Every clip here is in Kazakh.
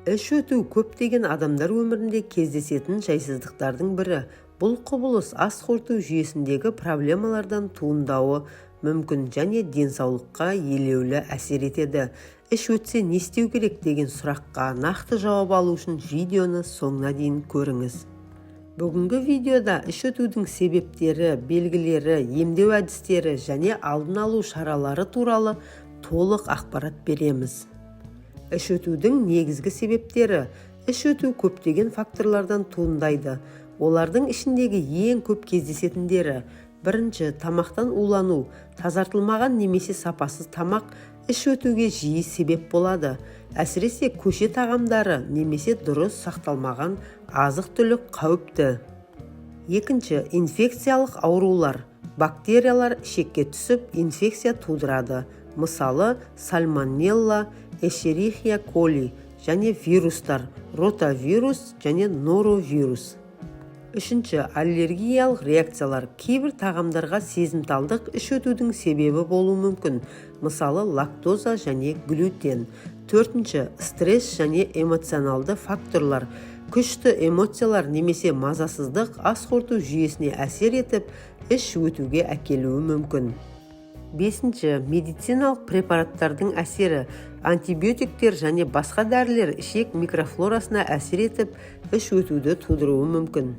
Іш өту көптеген адамдар өмірінде кездесетін жайсыздықтардың бірі. Бұл құбылыс ас қорыту жүйесіндегі проблемалардан туындауы мүмкін және денсаулыққа елеулі әсер етеді. Іш өтсе, не істеу керек деген сұраққа нақты жауап алу үшін видеоны соңына дейін көріңіз. Бүгінгі видеода іш өтудің себептері, белгілері, емдеу әдістері және алдын алу шаралары туралы толық ақпарат береміз. Іш өтудің негізгі себептері. Іш өту көптеген факторлардан туындайды. Олардың ішіндегі ең көп кездесетіндері: Бірінші, тамақтан улану. Тазартылмаған немесе сапасыз тамақ іш өтуге жиі себеп болады. Әсіресе көше тағамдары немесе дұрыс сақталмаған азық-түлік қауіпті. Екінші, инфекциялық аурулар. Бактериялар ішекке түсіп, инфекция тудырады, мысалы, сальмонелла, эшерихия коли және вирустар, ротавирус және норовирус. Үшінші, аллергиялық реакциялар. Кейбір тағамдарға сезімталдық іш өтудің себебі болуы мүмкін, мысалы, лактоза және глютен. Төртінші, стресс және эмоционалды факторлар. Күшті эмоциялар немесе мазасыздық ас қорыту жүйесіне әсер етіп, іш өтуге әкелуі мүмкін. Бесінші, медициналық препараттардың әсері. Антибиотиктер және басқа дәрілер ішек микрофлорасына әсер етіп, іш өтуді тудыруы мүмкін.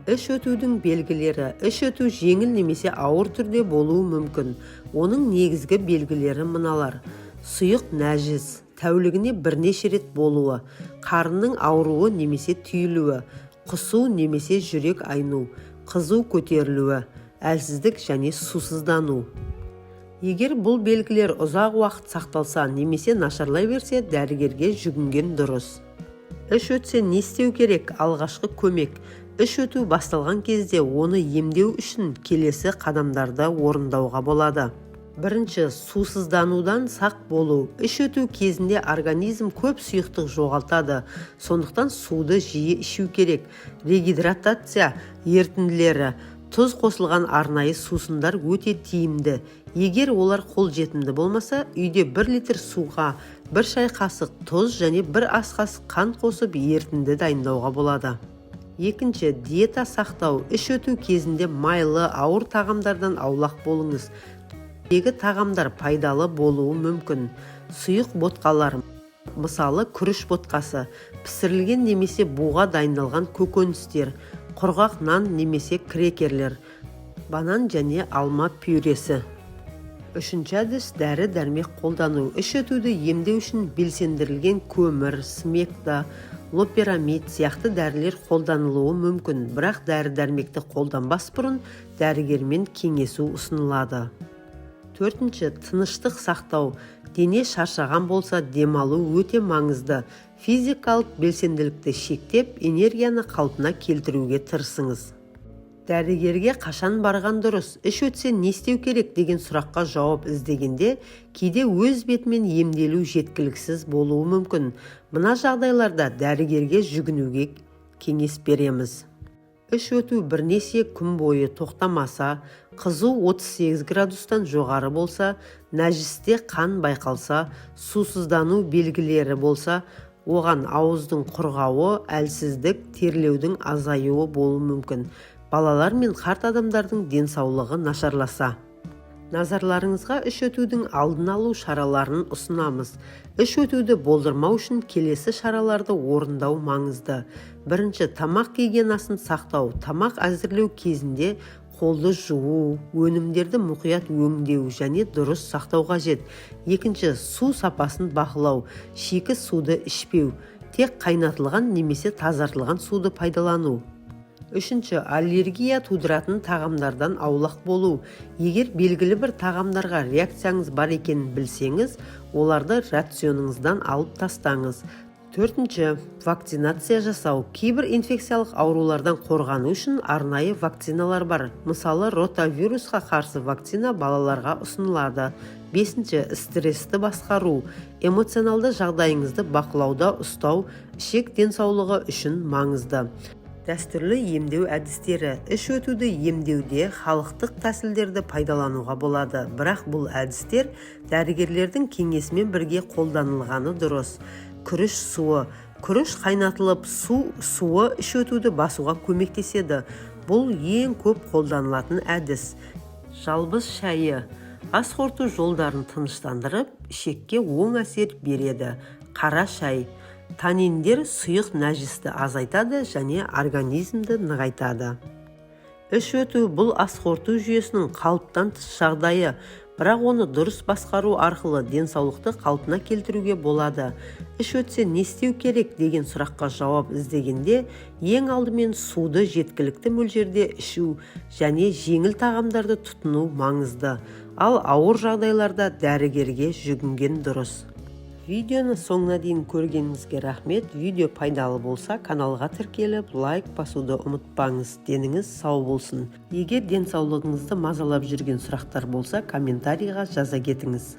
Іш өтудің белгілері. Іш өту жеңіл немесе ауыр түрде болуы мүмкін. Оның негізгі белгілері мыналар: сұйық нәжіс тәулігіне бірнеше рет болуы, қарынның ауруы немесе түйілуі, құсу немесе жүрек айну, қызу көтерілуі, әлсіздік және сусыздану. Егер бұл белгілер ұзақ уақыт сақталса немесе нашарлай берсе, дәрігерге жүгінген дұрыс. Іш өтсе, не істеу керек? Алғашқы көмек. Іш өту басталған кезде оны емдеу үшін келесі қадамдарды орындауға болады. Бірінші, сусызданудан сақ болу. Іш өту кезінде организм көп сұйықтық жоғалтады, сондықтан суды жиі ішу керек. Регидратация ерітінділері, тұз қосылған арнайы сусындар өте тиімді. Егер олар қолжетімді болмаса, үйде 1 литр суға 1 шай қасық тұз және 1 ас қасық қант қосып, ерітінді дайындауға болады. Екінші, диета сақтау. Іш өту кезінде майлы, ауыр тағамдардан аулақ болыңыз. Тағамдар пайдалы болуы мүмкін: сұйық ботқалар, мысалы, күріш ботқасы, пісірілген немесе буға дайындалған көкөністер, құрғақ нан немесе крекерлер, банан және алма пюресі. Үшінші әдіс – дәрі-дәрмек қолдану. Іш өтуді емдеу үшін белсендірілген көмір, смекта, лоперамид сияқты дәрілер қолданылуы мүмкін, бірақ дәрі-дәрмекті қолданбас бұрын дәрігермен кеңесу ұсынылады. Төртінші, тыныштық сақтау. Дене шаршаған болса, демалу өте маңызды. Физикалық белсенділікті шектеп, энергияны қалпына келтіруге тырысыңыз. Дәрігерге қашан барған дұрыс? Іш өтсе, не істеу керек деген сұраққа жауап іздегенде, кейде өз бетімен емделу жеткіліксіз болуы мүмкін. Мына жағдайларда дәрігерге жүгінуге кеңес береміз: Іш өту бірнеше күн бойы тоқтамаса, қызу 38 градустан жоғары болса, нәжісте қан байқалса, сусыздану белгілері болса, оған ауыздың құрғауы, әлсіздік, терлеудің азаюы болуы мүмкін, балалар мен қарт адамдардың денсаулығы нашарласа. Назарларыңызға іш өтудің алдын алу шараларын ұсынамыз. Іш өтуді болдырмау үшін келесі шараларды орындау маңызды. Бірінші, тамақ гигиенасын сақтау. Тамақ әзірлеу кезінде қолды жуу, өнімдерді мұқият өңдеу және дұрыс сақтау қажет. Екінші, су сапасын бақылау. Шикі суды ішпеу, тек қайнатылған немесе тазартылған суды пайдалану. Үшінші, аллергия тудыратын тағамдардан аулақ болу. Егер белгілі бір тағамдарға реакцияңыз бар екенін білсеңіз, оларды рационыңыздан алып тастаңыз. Төртінші, вакцинация жасау. Кейбір инфекциялық аурулардан қорғану үшін арнайы вакциналар бар, мысалы, ротавирусқа қарсы вакцина балаларға ұсынылады. Бесінші, стрессті басқару. Эмоционалды жағдайыңызды бақылауда ұстау ішек денсаулығы үшін маңызды. Дәстүрлі емдеу әдістері. Іш өтуді емдеуде халықтық тәсілдерді пайдалануға болады, бірақ бұл әдістер дәрігерлердің кеңесімен бірге қолданылғаны дұрыс. Күріш суы. Күріш қайнатылып, суы іш өтуді басуға көмектеседі. Бұл ең көп қолданылатын әдіс. Жалбыз шайы ас қорыту жолдарын тыныштандырып, ішекке оң әсер береді. Қара шай: таниндер сұйық нәжісті азайтады және организмді нығайтады. Іш өту – бұл ас қорыту жүйесінің қалыптан тыс жағдайы, бірақ оны дұрыс басқару арқылы денсаулықты қалпына келтіруге болады. Іш өтсе, не істеу керек деген сұраққа жауап іздегенде, ең алдымен суды жеткілікті мөлшерде ішу және жеңіл тағамдарды тұтыну маңызды. Ал ауыр жағдайларда дәрігерге жүгінген дұрыс. Видеоны соңына дейін көргеніңізге рахмет. Видео пайдалы болса, каналға тіркеліп, лайк басуды ұмытпаңыз. Деніңіз сау болсын. Егер денсаулығыңызды мазалап жүрген сұрақтар болса, комментарийға жаза кетіңіз.